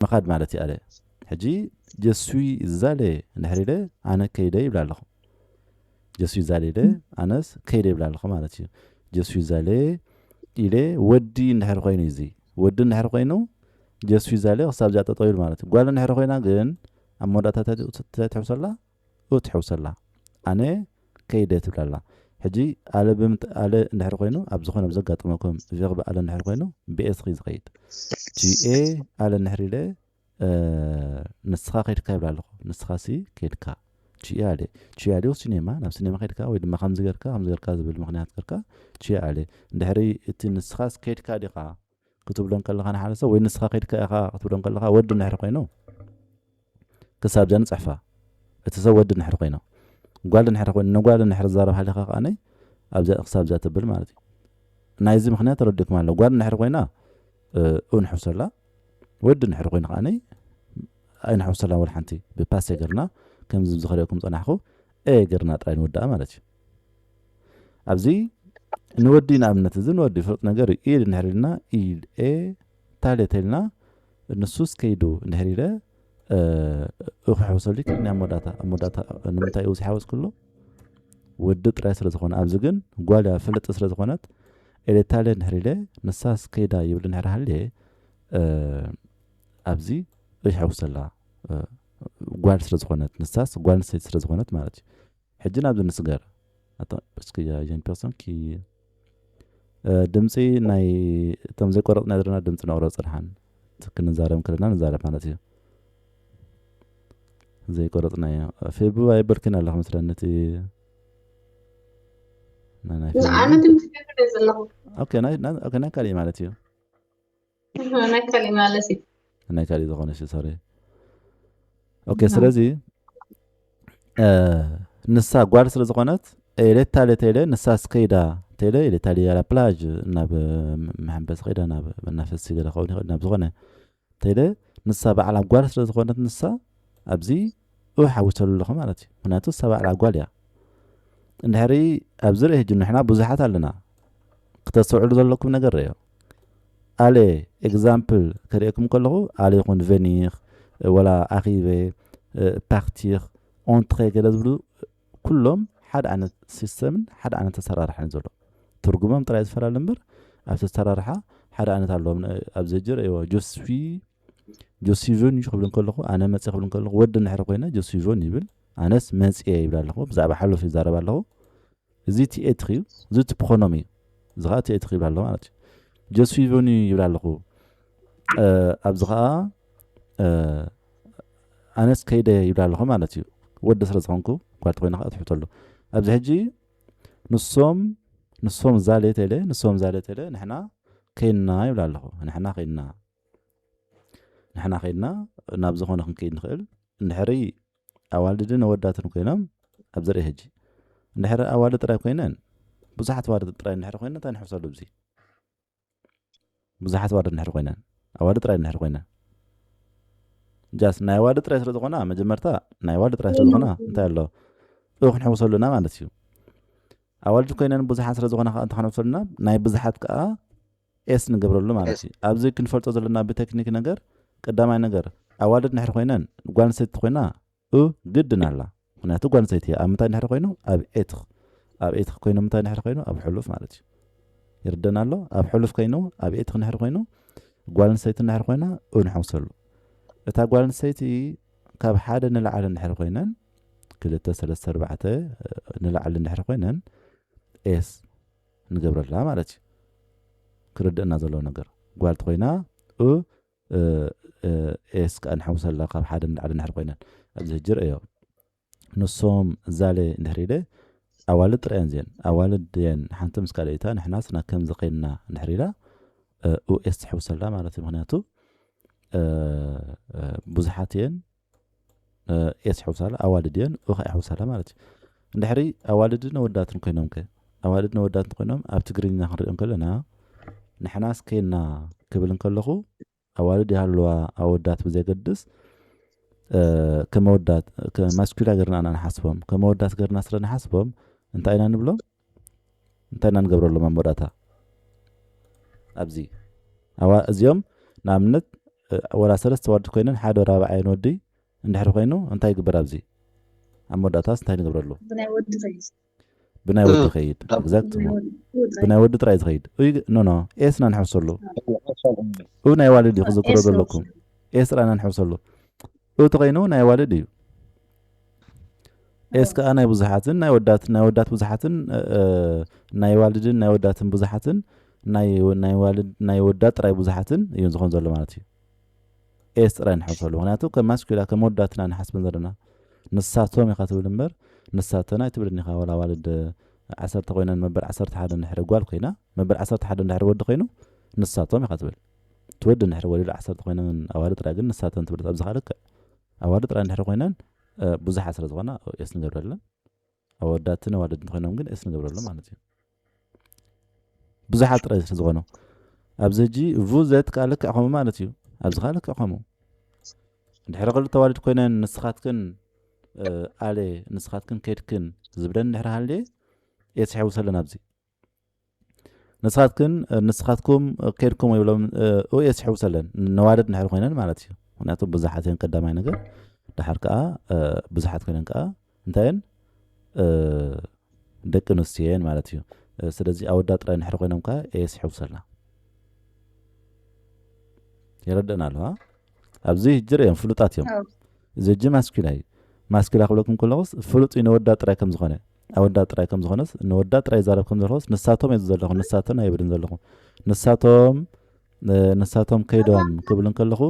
ምኻድ ማለት እዩ። ኣለ ሕጂ ጀሱይ ዛለ እንድሕር ኢለ ኣነ ከይደ ይብላ ኣለኹ። ጀሱይ ዛለ ኢለ ኣነስ ከይደ ይብላ ኣለኹ ማለት እዩ። ጀሱይ ዛለ ኢለ ወዲ እንድሕር ኮይኑ እዚ ወዲ እንድሕር ኮይኑ ጀሱይ ዛለ ክሳብ እዚኣ ጠጠው ኢሉ ማለት እዩ። ጓል እንድሕር ኮይና ግን ኣብ መወዳእታ እንታይ ትሕውሰላ? ኡ ትሕውሰላ። ኣነ ከይደ ትብላላ። ሕጂ ኣለ ብምት ኣለ እንድሕር ኮይኑ ኣብ ዝኾነ ብዘጋጥመኩም ቨርብ ኣለ እንድሕር ኮይኑ ብኤስኺ ዝኸይድ ጂኤ ኣለ እንድሕር ኢለ ንስኻ ከይድካ ይብላ ኣለኹ። ንስኻ ሲ ከይድካ ቺያ ኣለ ቺያ ኣለ ሲኔማ ናብ ሲኔማ ከይድካ ወይ ድማ ከምዚ ገርካ ከምዚ ገርካ ዝብል ምክንያት ገርካ ቺያ ኣለ እንድሕሪ እቲ ንስኻስ ከይድካ ዲኻ ክትብሎ እንከለኻ ንሓደ ሰብ ወይ ንስኻ ከይድካ ኢኻ ክትብሎ እንከለኻ ወዲ እንድሕር ኮይኑ ክሳብ እዛ ንፅሕፋ እቲ ሰብ ወዲ እንድሕር ኮይኑ ጓል እንድሕር ኮይኑ ንጓል እንድሕር ዝዛረብ ሃሊኻ ከዓነይ ኣብዚኣ ክሳብ እዚኣ ትብል ማለት እዩ። ናይዚ ምክንያት ተረዲእኩም ኣሎ። ጓል እንድሕር ኮይና ኡ ንሕውሰላ ወዲ እንድሕር ኮይኑ ከዓነይ ኣይንሕውሰላ ወላ ሓንቲ ብፓስ ገርና ከምዚ ዝኸሪኦኩም ፀናሕኩ ኤ ገርና ጥራይ ንወዳኣ ማለት እዩ። ኣብዚ ንወዲ ንኣብነት እዚ ንወዲ ፍሉጥ ነገር እዩ። ኢድ እንድሕር ኢልና ኢድ ኤ ታሌ ተልና ንሱስ ከይዱ እንድሕር ኢለ እ ክሕውሰሉ ይክእል ናይ መወዳእታ ኣብ መወዳእታ ንምንታይ እዩ ዝሓወስ ክሎ ወዲ ጥራይ ስለ ዝኾነ ኣብዚ ግን ጓል እያ ፍልጥ ስለ ዝኾነት ኤሌታሌ እንድሕር ኢለ ንሳስ ከይዳ ይብል እንድሕር ሃልየ ኣብዚ ይሕውሰላ ጓል ስለ ዝኾነት ንሳስ ጓል ንሰይቲ ስለ ዝኾነት ማለት እዩ። ሕጂ ናብዚ ንስገር እስኪ ጀን ፐርሶን ኪ ድምፂ ናይ እቶም ዘይቆረፅና ዘለና ድምፂ ነቕሮ ፅርሓን ክንዛረብ ከለና ንዛረብ ማለት እዩ። ዘይቆረፅናዮ ፌቡ ኣይበልክን ኣለኹ መስለኒ እቲ ናይ ፌቡ ኣነ ድምፂ ፌቡ ዘለኹ ኦኬ ናይ ካሊእ ማለት እዩ። ናይ ካሊእ ማለት እዩ። ናይ ካሊእ ዝኾነ ሲ ሶሪ ኦኬ ስለዚ ንሳ ጓል ስለ ዝኾነት ኤሌታሌ ተይለ ንሳ ስከይዳ ተይለ ኤሌታሌ ያላ ፕላጅ ናብ መሐንበስ ከይዳ ናብ መናፈሲ ገለ ከውን ይኽእል ናብ ዝኾነ ተይለ ንሳ ባዕላ ጓል ስለ ዝኾነት ንሳ ኣብዚ ኡ ሓዊሰሉ ኣለኹ ማለት እዩ። ምክንያቱ ንሳ ባዕላ ጓል እያ። እንድሕሪ ኣብዚ ርኢ ሕጂ ንሕና ብዙሓት ኣለና። ክተስተውዕሉ ዘለኩም ነገር ርእዮ። ኣለ ኤግዛምፕል ከርእየኩም ከለኹ ኣለ ይኹን ቬኒር ወላ ኣኺበ ፓርቲር ኦንትሬ ገለ ዝብሉ ኩሎም ሓደ ዓይነት ሲስተምን ሓደ ዓይነት ኣሰራርሓን ዘሎ ትርጉሞም ጥራይ ዝፈላለ እምበር ኣብቲ ኣሰራርሓ ሓደ ዓይነት ኣለዎም። ኣብዚ ሕጂ ርእይዎ ጆስፊ ጆሲቨን እዩ ክብል እንከለኹ ኣነ መፅየ ክብል እንከለኹ ወዲ እንድሕር ኮይነ ጆሲቨን ይብል ኣነስ መፅየ ይብል ኣለኹ ብዛዕባ ሓለፉ ይዛረብ ኣለኹ። እዚ ቲኤትር እዩ። እዚ እቲ ፕሮኖም እዩ። እዚ ከዓ ቲኤትር ይብል ኣሎ ማለት እዩ። ጀሱይ ቨኑ ይብል ኣለኹ። ኣብዚ ከዓ ኣነስ ከይደ ይብል ኣለኹ ማለት እዩ። ወዲ ስለ ዝኾንኩ ጓል ተኮይና ከዓ ትሕተሉ። ኣብዚ ሕጂ ንሶም ንሶም ዛሌ ተለ ንሶም ዛሌ ተለ ንሕና ከይና ይብል ኣለኹ። ንሕና ከይና ንሕና ከይድና ናብ ዝኾነ ክንከይድ ንኽእል። እንድሕሪ ኣዋልድን ኣወዳትን ኮይኖም ኣብ ዘርኢ ሕጂ እንድሕሪ ኣዋልድ ጥራይ ኮይነን ብዙሓት ኣዋልድ ጥራይ እንድሕሪ ኮይነን እንታይ ንሕሰሉ ብዚ ብዙሓት ኣዋልድ እንድሕሪ ኮይነን ኣዋልድ ጥራይ እንድሕሪ ኮይነን ጃስ ናይ ኣዋልድ ጥራይ ስለ ዝኾና መጀመርታ ናይ ኣዋልድ ጥራይ ስለ ዝኾና እንታይ ኣሎ እ ክንሕውሰሉና ማለት እዩ። ኣዋልድ ኮይነን ብዙሓት ስለ ዝኾና ከዓ እንተኸነውሰሉና ናይ ብዙሓት ከዓ ኤስ ንገብረሉ ማለት እዩ። ኣብዚ ክንፈልጦ ዘለና ብቴክኒክ ነገር ቀዳማይ ነገር ኣዋልድ እንድሕር ኮይነን ጓል ኣንስተይቲ ኮይና ኡ ግድን ኣላ። ምክንያቱ ጓል ኣንስተይቲ እያ። ኣብ ምንታይ እንድሕር ኮይኑ ኣብ ኤትኽ ኣብ ኤትኽ ኮይኑ ምንታይ እንድሕር ኮይኑ ኣብ ሕሉፍ ማለት እዩ። ይርደን ኣሎ ኣብ ሕሉፍ ኮይኑ ኣብ ኤትኽ እንድሕር ኮይኑ ጓል ኣንስተይቲ እንድሕር ኮይና ኡ ንሐውሰሉ። እታ ጓል ኣንስተይቲ ካብ ሓደ ንላዕሊ እንድሕር ኮይነን ክልተ ሰለስተ ኣርባዕተ ንላዕሊ እንድሕር ኮይነን ኤስ ንገብረላ ማለት እዩ። ክርድእና ዘለዎ ነገር ጓል ተኮይና ኡ ኤስ ከዓ ንሐውሰላ ካብ ሓደ ንላዕሊ እንድሕር ኮይነን ኣብዚ ሕጂ ርእዮ ንሶም ዛለ እንድሕር ኢለ ኣዋልድ ጥራየን እዚአን ኣዋልድ የን ሓንቲ ምስ ካልኣይታ ንሕናስ ናብ ከምዚ ከይንና እንድሕር ኢላ ኡኤስ ትሕውሰላ ማለት እዩ። ምክንያቱ ብዙሓት የን ኤስ ይሕውሳላ ኣዋልድ የን ኡኻ ይሕውሳላ ማለት እዩ። እንድሕሪ ኣዋልድን ኣወዳትን ኮይኖም ከ ኣዋልድን ኣወዳትን ኮይኖም ኣብ ትግርኛ ክንሪኦም ከለና ንሕናስ ከይና ክብል እንከለኹ ኣዋልድ ይሃለዋ ኣወዳት ብዘገድስ ከመወዳት ማስኩላ ገርና ኢና ንሓስቦም ከመወዳት ገርና ስለ ንሓስቦም እንታይ ኢና ንብሎም እንታይ ኢና ንገብረሎም ኣብ መወዳእታ ኣብዚ ኣዋ እዚኦም ንኣብነት ወላ ሰለስተ ኣዋልድ ኮይነን ሓደ ራብዓይን ወዲ እንድሕር ኮይኑ እንታይ ይግበር? ኣብዚ ኣብ መወዳእታስ እንታይ ንገብረሉ? ብናይ ወዲ ኸይድ ብናይ ወዲ ኸይድ። ኤግዛክት። ብናይ ወዲ ጥራይ ዝኸይድ። ኖ ኖ ኤስ ኢና ንሕውሰሉ። ኡ ናይ ዋልድ እዩ ክዝክሮ ዘለኩም። ኤስ ጥራይ ኢና ንሕውሰሉ። ኡ ተኸይኑ ናይ ዋልድ እዩ። ኤስ ከዓ ናይ ብዙሓትን ናይ ወዳት ናይ ወዳት ብዙሓትን ናይ ዋልድን ናይ ወዳትን ብዙሓትን ናይ ናይ ዋልድ ናይ ወዳት ጥራይ ብዙሓትን እዩ ዝኾን ዘሎ ማለት እዩ። ኤስ ጥራይ ንሓስበሉ። ምክንያቱ ከም ማስኩላ ከም ወዳትና ንሓስበን ዘለና ንሳቶም ኢኻ ትብል እምበር ንሳተን ኣይትብልን ኢኻ። ዋላ ዋልድ ዓሰርተ ኮይነን መበል ዓሰርተ ሓደ እንድሕር ጓል ኮይና መበል ዓሰርተ ሓደ እንድሕር ወዲ ኮይኑ ንሳቶም ኢኻ ትብል። እቲ ወዲ እንድሕር ወሊዱ ዓሰርተ ኮይነን ኣዋልድ ጥራይ ግን ንሳተን ትብል። ኣብዚ ካልእ ኣዋልድ ጥራይ እንድሕር ኮይነን ብዙሓት ስለ ዝኾና ኤስ ንገብረለን። ኣወዳትን ኣዋልድ እንተኮይኖም ግን ኤስ ንገብረሎም ማለት እዩ። ብዙሓት ጥራይ ስለ ዝኾኑ ኣብዚ ሕጂ ቭ ዘት ከዓ ልክዕ ከምኡ ማለት እዩ። ኣብዚ ከዓ ልክዕ ከምኡ። እንድሕሪ ክልተ ኣዋልድ ኮይነን ንስኻትክን ኣሌ ንስኻትክን ከድክን ዝብለን እንድሕሪ ሃልየ ኤስ ይሕውሰለን ኣብዚ ንስኻትክን ንስኻትኩም ከድኩም ይብሎም ኡኤስ ይሕውሰለን ነዋልድ እንድሕር ኮይነን ማለት እዩ። ምክንያቱ ብዙሓት እየን ቀዳማይ ነገር ድሓር ከዓ ብዙሓት ኮይነን ከዓ እንታየን ደቂ ኣንስትዮ እየን ማለት እዩ። ስለዚ ኣወዳት ጥራይ እንድሕር ኮይኖም ከዓ ኤስ ይሕውሰልና። የረድእና ኣለዋ። ኣብዚ ሕጂ ርእዮም ፍሉጣት እዮም። እዚ ሕጂ ማስኪላ እዩ። ማስኪላ ክብለኩም ከለኹስ ፍሉጥ እዩ ነወዳት ጥራይ ከም ዝኾነ ኣወዳት ጥራይ ከም ዝኾነስ ነወዳት ጥራይ ይዛረብ ከም ዘለኹስ ንሳቶም እየ ዘለኹ ንሳተን ኣይብልን ዘለኹ ንሳቶም ንሳቶም ከይዶም ክብል እንከለኹ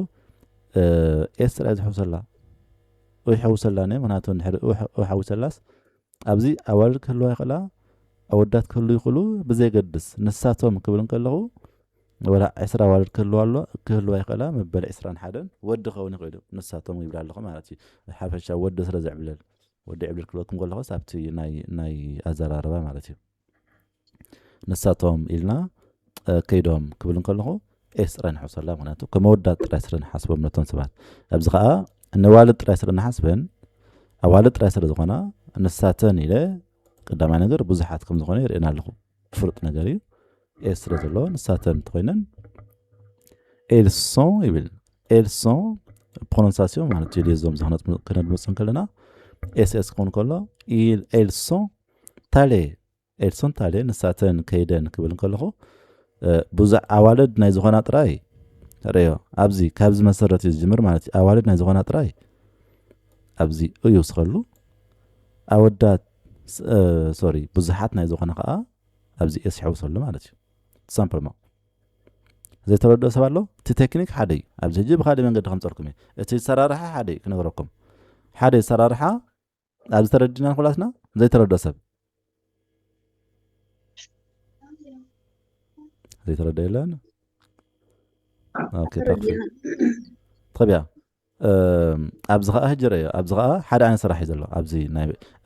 ኤስ ጥራይ ዝሕውሰላ ይሕውሰላ ነ ምክንያቱ ሕውሰላስ ኣብዚ ኣዋልድ ክህልዋ ይኽእላ ኣወዳት ክህሉ ይኽእሉ ብዘይገድስ ንሳቶም ክብል እንከለኹ ወላ ዕስራ ኣዋልድ ክህልዋ ኣሎ ክህልዋ ይኽእላ መበል ዕስራን ሓደን ወዲ ክኸውን ይኽእል እዩ ንሳቶም ይብል ኣለኹ ማለት እዩ። ሓፈሻ ወዲ ስለ ዘዕብለል ወዲ ዕብልል ክብለኩም ከለኹስ ኣብቲ ናይ ኣዘራርባ ማለት እዩ። ንሳቶም ኢልና ከይዶም ክብል እንከለኹ ኤስ ጥራይ ንሓስበላ ምክንያቱ ከም ኣወዳት ጥራይ ስለ ንሓስቦም ነቶም ሰባት ኣብዚ ከዓ ነዋልድ ጥራይ ስለ ንሓስበን ኣዋልድ ጥራይ ስለ ዝኾና ንሳተን ኢለ ቀዳማይ ነገር ብዙሓት ከም ዝኾነ ይርእየና ኣለኹ። ፍሉጥ ነገር እዩ። ኤስ ስለ ዘሎ ንሳተን እንተኮይነን ኤልሶን ይብል ኤልሶን ፕሮኖንሳሲዮን ማለት እዩ። ዞም ዝክነድምፅ እንከለና ኤስኤስ ክኸውን ከሎ ኤልሶን ታሌ ኤልሶን ታሌ ንሳተን ከይደን ክብል እንከለኹ ብዙሕ ኣዋልድ ናይ ዝኾና ጥራይ ርእዮ ኣብዚ ካብዚ መሰረት እዩ ዝጅምር ማለት እዩ። ኣዋልድ ናይ ዝኾና ጥራይ ኣብዚ እዩ ስኸሉ ኣወዳት ሶሪ ብዙሓት ናይ ዝኾነ ከዓ ኣብዚ ኤስ ይሕውሰሉ ማለት እዩ። ሳምፕልማ ዘይተረድኦ ሰብ ኣሎ። እቲ ቴክኒክ ሓደ እዩ። ኣብዚ ሕጂ ብካሊእ መንገዲ ከምፀልኩም እዩ። እቲ ሰራርሓ ሓደ እዩ ክነግረኩም። ሓደ ሰራርሓ ኣብዚ ተረዲና ንኩላትና ዘይተረድኦ ሰብ ዘይተረድኦ የለን። ተኸቢያ ኣብዚ ከዓ ሕጂ ረዮ ኣብዚ ከዓ ሓደ ዓይነት ስራሕ እዩ ዘሎ።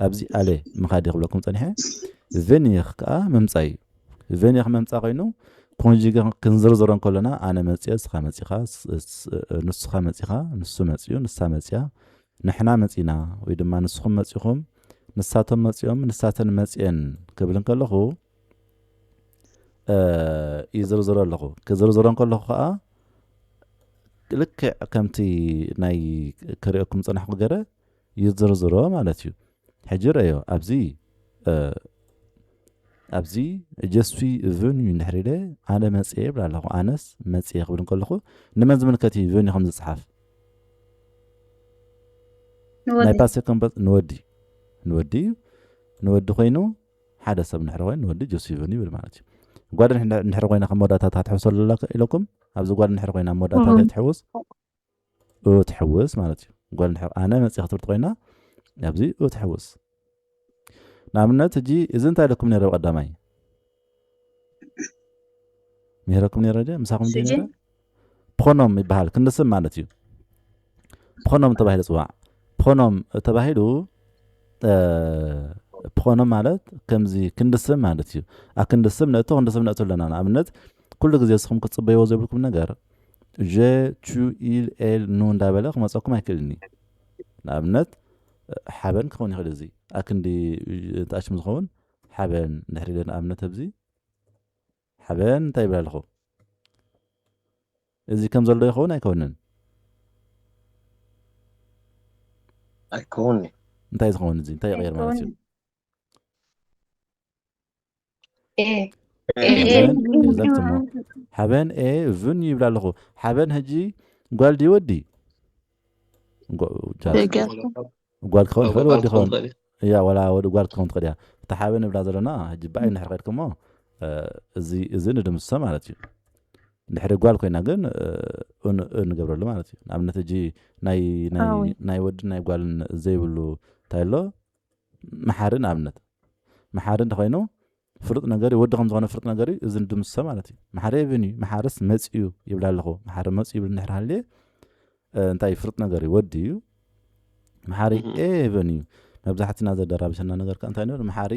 ኣብዚ ኣሌ ምኻዲ ክብለኩም ፀኒሐ ቬኒኽ ከዓ ምምፃእ እዩ። ቬኒኽ ምምፃእ ኮይኑ ኮንጂገ ክንዝርዝሮ እንከሎና ኣነ መፅየ ስኻ መፂኻ ንስኻ መፂኻ ንሱ መፅዩ ንሳ መፅያ ንሕና መፂና ወይ ድማ ንስኹም መፂኹም ንሳቶም መፂኦም ንሳተን መፅየን ክብል እንከለኹ ይዝርዝሮ ኣለኹ። ክዝርዝሮ እንከለኹ ከዓ ልክዕ ከምቲ ናይ ክሪኦኩም ዝፀናሕኩ ገረ ይዝርዝሮ ማለት እዩ። ሕጂ ረዮ ኣብዚ ኣብዚ ጀስዊ ቨኒ እንድሕር ኢለ ኣነ መፅየ ይብል ኣለኹ። ኣነስ መፅየ ክብል እንከለኹ ንመን ዝምልከት እዩ ቨኒ ከም ዝፅሓፍ ናይ ፓስት ኮምፐስ ንወዲ ንወዲ እዩ ንወዲ ኮይኑ ሓደ ሰብ እንድሕር ኮይኑ ንወዲ ጀስዊ ቨኒ ይብል ማለት እዩ። ጓል እንድሕር ኮይና ከም መወዳእታ ትሕውሰሉ ኢለኩም ኣብዚ ጓል እንድሕር ኮይና መወዳእታ ትሕውስ ኡ ትሕውስ ማለት እዩ። ጓል እንድሕር ኣነ መፅየ ክትብል ኮይና ኣብዚ ኡ ትሕውስ። ንኣብነት ሕጂ እዚ እንታይ ኢለኩም ነይረ ብቀዳማይ ምሄረኩም ነይረ ደ ምሳኹም ደ ነይረ ፕሮኖም ይበሃል ክንዲ ስም ማለት እዩ። ፕሮኖም ተባሂሉ ፅዋዕ ፕሮኖም ተባሂሉ ፕሮኖም ማለት ከምዚ ክንዲ ስም ማለት እዩ። ኣክንዲ ስም ነእቶ ክንዲ ስም ነእቶ ኣለና። ንኣብነት ኩሉ ግዜ ንስኹም ክትፅበይዎ ዘብልኩም ነገር ጀ ቹ ኢል ኤል ኑ እንዳበለ ክመፀኩም ኣይክእልን እዩ። ንኣብነት ሓበን ክኸውን ይኽእል እዚ ኣክንዲ ጣሽም ዝኸውን ሓበን እንድሕር ኢለ ንኣብነት ኣብዚ ሓበን እንታይ ይብል ኣለኹ እዚ ከም ዘሎ ይኸውን ኣይከውንን ኣይከውን። እንታይ ዝኸውን እዚ እንታይ ይቕየር ማለት እዩ? ኤ ኤቨን ኤግዛክት እሞ ሓበን ኤ ቭን ይብላ ኣለኹ። ሓበን ሕጂ ጓል ድዩ ወዲ? ጓ- ጃ- ደገፍ ጓል ክኸውን ይኽእል ወዲ ክኸውን ይኽእል። እያ ዋላ ወዲ ጓል ክኸውን ትኽእል እያ። እታ ሓበን ንብላ ዘለና ሕጂ ብኣይ ንድሕር ከድክሞ እዚ እዚ ንድምስሶ ማለት እዩ። ድሕሪ ጓል ኮይና ግን እ፣ እ ንገብረሉ ማለት እዩ። ንኣብነት ሕጂ ናይ ናይ ኣወይ። ናይ ወድን ናይ ጓልን ዘይብሉ እንታይ ኣሎ? መሓሪ ንኣብነት መሓሪ እንተኮይኑ ፍሉጥ ነገር እዩ፣ ወዲ ከም ዝኾነ ፍሉጥ ነገር እዩ። እዚ ንድምስሶ ማለት እዩ። መሓሪ ኤቨን እዩ፣ መሓርስ መፂኡ ይብላ ኣለኹ። መሓሪ መፂኡ ይብል እንድሕር ሃልየ እ፣ እንታይ እዩ? ፍሉጥ ነገር እዩ፣ ወዲ እዩ። መሓሪ እህ። ኤቨን እዩ። መብዛሕትና ዘደራብሸና ነገር ከ እንታይ ንብል? መሓሪ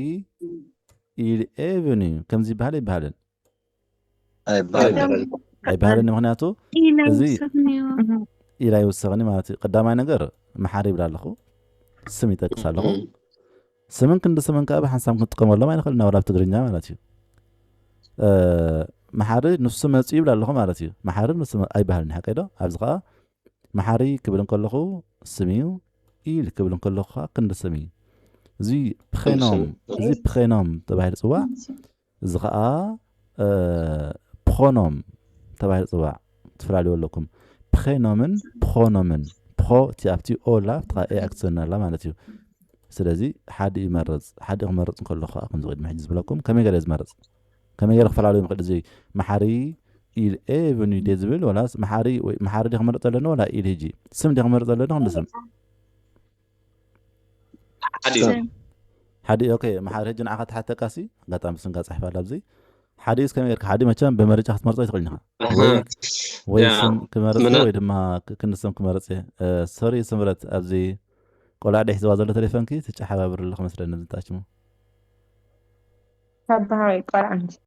ኢል ኤቨን እዩ። ከምዚ ይበሃል ይበሃልን ኣይበሃል። ኣይበሃልን። ምክንያቱ ኢላ እዚ ይውሰኽንዮ ኢላ ይውሰኽኒ ማለት እዩ። ቀዳማይ ነገር መሓሪ ይብል ኣለኹ፣ ስም ይጠቅስ ኣለኹ። ስምን ክንዲ ስምን ከዓ ብሓንሳብ ክንጥቀመሎም ኣይንኽእል ኢና፣ ወላ ኣብ ትግርኛ ማለት እዩ። እ፣ መሓሪ ንሱ መፂኡ ይብል ኣለኹ ማለት እዩ። መሓሪ ንሱ መ- ኣይበሃልን እዩ፣ ሓቀይ ዶ? ኣብዚ ከዓ መሓሪ ክብል እንከለኹ ስም እዩ፣ ኢል ክብል እንከለኹ ከዓ ክንዲ ስም እዩ። እዚ ፕሬኖም ስም። እዚ ፕሬኖም ተባሂሉ ፅዋዕ፣ እዚ ከዓ እ፣ ፕሮኖም ተባሂሉ ፅዋዕ። ትፈላለዩ ኣለኩም። ፕሬኖምን ፕሮኖምን፣ ፕሮ እቲ ኣብቲ ኦ ላ ኣብቲ ኤ ኣክሰን ኣላ ማለት እዩ። ስለዚ ሓደ ይመርፅ። ሓደ ክመርፅ እንከሎ ከዓ ከምዚ ቅድሚ ሕጂ ዝበለኩም ከመይ ገለ ዝመርፅ? ከመይ ገለ ክፈላለዩ ምክእል? እዚ መሓሪ ኢል ኤቨን እዩ ድየ ዝብል ወላስ መሓሪ ወይ መሓሪ ድየ ክመርፅ ኣለኒ ወላ ኢል? ሕጂ ስም ድየ ክመርፅ ኣለኒ ክንዲ ስም? ሓደ እዩ። ሓደ ኦኬ። መሓሪ ሕጂ ንዓኻ ተሓተካሲ ኣጋጣሚ ስምካ ፃሒፋ ኣላ ኣብዚ። ሓደ እስከ ጌርካ ሓደ መቸም ብመርጫ ክትመርፆ ይትኽእል ኢኻ። ወይ ወይ ያ፣ ስም ክመርፅ ምና- ወይ ድማ ክ- ክንዲ ስም ክመርፅ እየ። እ፣ ሶሪ ስምረት ኣብዚ ቆልዓ ድሒዝዋ ዘሎ ቴሌፎንኪ ትጨሓባብር ኣለኹ መስለኒ ዝጣሽሙ። ካብ ባህራዊ ቆልዓ እንጂ